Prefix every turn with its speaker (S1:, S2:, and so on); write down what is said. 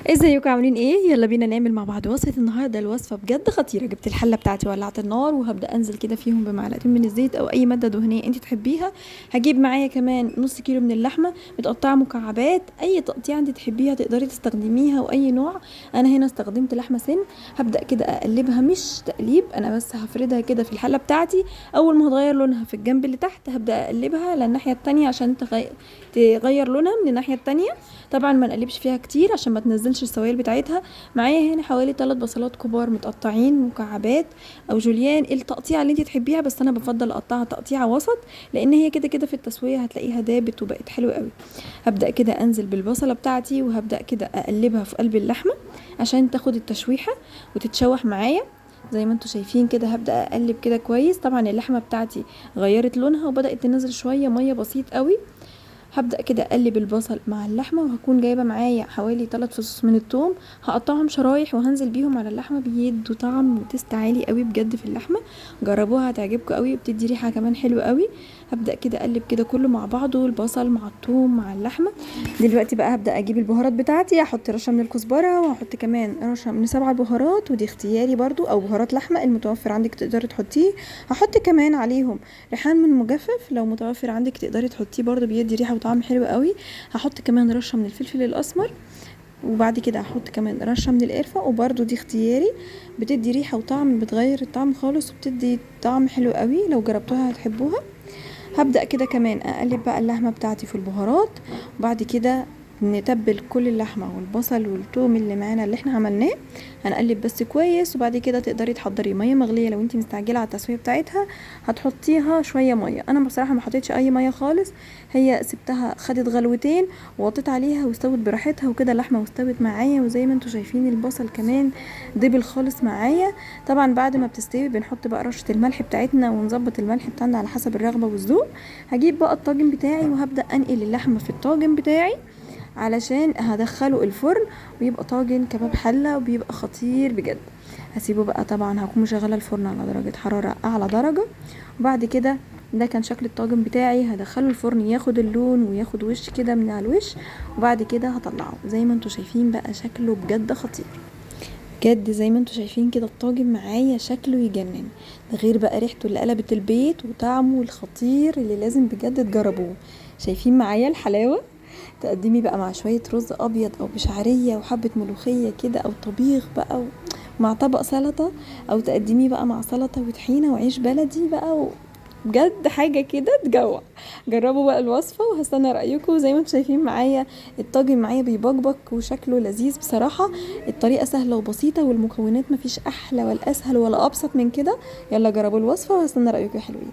S1: ازيكم عاملين ايه؟ يلا بينا نعمل مع بعض وصفه النهارده. الوصفة بجد خطيرة. جبت الحلة بتاعتي ولعت النار، وهبدا انزل كده فيهم بمعلقتين من الزيت او اي مادة دهنية انت تحبيها. هجيب معايا كمان نص كيلو من اللحمة متقطعه مكعبات، اي تقطيعه انت تحبيها تقدري تستخدميها واي نوع. انا هنا استخدمت لحمه سن. هبدا كده اقلبها، مش تقليب، انا بس هفردها كده في الحلة بتاعتي. اول ما هتغير لونها في الجنب اللي تحت هبدا اقلبها للناحيه التانية عشان تغير لونها من الناحية التانية. طبعا ما نقلبش فيها كتير عشان ما تنزلش السوائل بتاعتها. معايا هنا حوالي 3 بصلات كبار متقطعين مكعبات او جوليان، التقطيعه اللي انت تحبيها، بس انا بفضل اقطعها تقطيعه وسط لان هي كده كده في التسوية هتلاقيها دابت وبقت حلوة قوي. هبدا كده انزل بالبصله بتاعتي وهبدا كده اقلبها في قلب اللحمة عشان تاخد التشويحه وتتشوح معايا زي ما انتم شايفين كده. هبدا اقلب كده كويس. طبعا اللحمة بتاعتي غيرت لونها وبدات تنزل شوية مية بسيط قوي. هبدأ كده اقلب البصل مع اللحمة، وهكون جايبة معايا حوالي 3 فصوص من الثوم هقطعهم شرايح وهنزل بيهم على اللحمة، بيدوا طعم و taste عالي قوي بجد في اللحمة. جربوها هتعجبكم قوي، وبتدي ريحة كمان حلوة قوي. هبدأ كده اقلب كده كله مع بعضه، البصل مع الثوم مع اللحمة. دلوقتي بقى هبدأ اجيب البهارات بتاعتي. هحط رشة من الكزبرة، وهحط كمان رشة من 7 بهارات، ودي اختياري برضو، او بهارات لحمة المتوفر عندك تقدري تحطيه. هحط كمان عليهم ريحان من مجفف، لو متوفر عندك تقدري تحطيه برضو، بيدي ريحة وطعم حلو قوي. هحط كمان رشة من الفلفل الأسمر، وبعد كده هحط كمان رشة من القرفة، وبرضو دي اختياري، بتدي ريحة وطعم، بتغير الطعم خالص وبتدي طعم حلو قوي، لو جربتوها هتحبوها. هبدأ كده كمان اقلب بقى اللحمة بتاعتي في البهارات، وبعد كده نتبل كل اللحمة والبصل والثوم اللي معانا اللي احنا عملناه. هنقلب بس كويس، وبعد كده تقدري تحضري مية مغلية لو انتي مستعجلة على التسوية بتاعتها، هتحطيها شوية مية. انا بصراحة ما حطيتش اي مية خالص، هي سبتها خدت غلوتين ووطيت عليها واستوت براحتها وكده. اللحمة واستوت معايا، وزي ما انتوا شايفين البصل كمان دبل خالص معايا. طبعا بعد ما بتستوي بنحط بقى رشة الملح بتاعتنا ونظبط الملح بتاعنا على حسب الرغبة والذوق. هجيب بقى الطاجن بتاعي وهبدأ انقل اللحمة في الطاجن بتاعي علشان هدخله الفرن ويبقى طاجن كباب حلة، وبيبقى خطير بجد. هسيبه بقى، طبعا هكون مشغلة الفرن على درجة حرارة اعلى درجة. وبعد كده ده كان شكل الطاجن بتاعي، هدخله الفرن ياخد اللون وياخد وش كده من على الوش، وبعد كده هطلعه زي ما انتوا شايفين بقى شكله بجد خطير بجد. زي ما انتوا شايفين كده الطاجن معايا شكله يجنن، ده غير بقى ريحته اللي قلبت البيت وطعمه الخطير اللي لازم بجد تجربوه. شايفين معايا الحلاوة؟ تقدمي بقى مع شوية رز أبيض أو بشعرية وحبة ملوخية كده أو طبيخ بقى مع طبق سلطة، أو تقدميه بقى مع سلطة وطحينة وعيش بلدي بقى، بجد حاجة كده تجوع. جربوا بقى الوصفة وهستنى رأيكم. زي ما انتم شايفين معايا الطاجن معايا بيبقبق وشكله لذيذ بصراحة. الطريقة سهلة وبسيطة والمكونات مفيش أحلى ولا أسهل ولا أبسط من كده. يلا جربوا الوصفة وهستنى رأيكم يا حلوين.